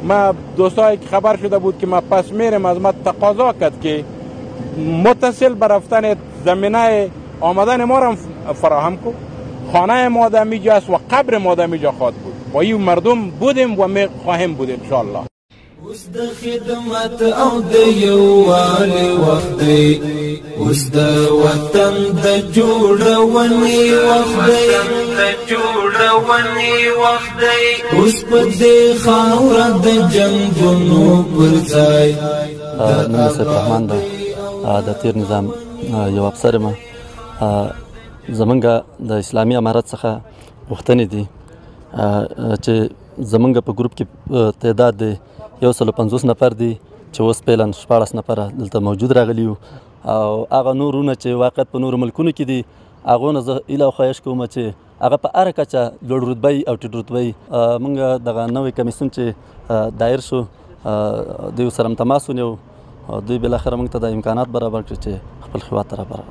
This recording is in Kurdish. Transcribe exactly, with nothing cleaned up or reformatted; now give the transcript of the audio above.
ما دوستایی که خبر شده بود که ما پس می‌ریم، از ما تقاضا کرد که متصل به رفتن زمینهٔ آمدن ما را هم فراهم کو. خانهٔ ما در میجا است و قبر ما در میجا خواهد بود. با این مردم بودیم و می خواهیم بود انشاءالله. اوس د خدمت او د یووالي وخت دی، اوس د وطن د جوړونې وخت دی، د جوړونې وخت دی. اوس په دې خاوره د جنگونو پر ځای. آه، نوم مې سیف رحمان ده. آه، د تیر نظام، آه، یو افسر یم. آه، زمونږ د اسلامي امارت څخه غوښتنې دي، آه، چې زمونږ په ګروپ کې، آه، تعداد دی یو سل او پنځوس نفر دی، چې اوس فعلاً شپاړس نفره دلته موجود راغلي یو. او هغه نورونه چې واقعیت په نورو ملکونو کې دي، هغو نه زه هیله او خواهش کوم چې هغه په هره کچه لوړ رتبه او ټیټ رتبه. آه، مونږ دغه نوی کمیسیون چې، آه، دایر شو، آه، دوی سره هم تماس ونیو. آه، دوی بالاخره مونږ ته دا امکانات برابر کړي چې خپل هیواد ته رابر-،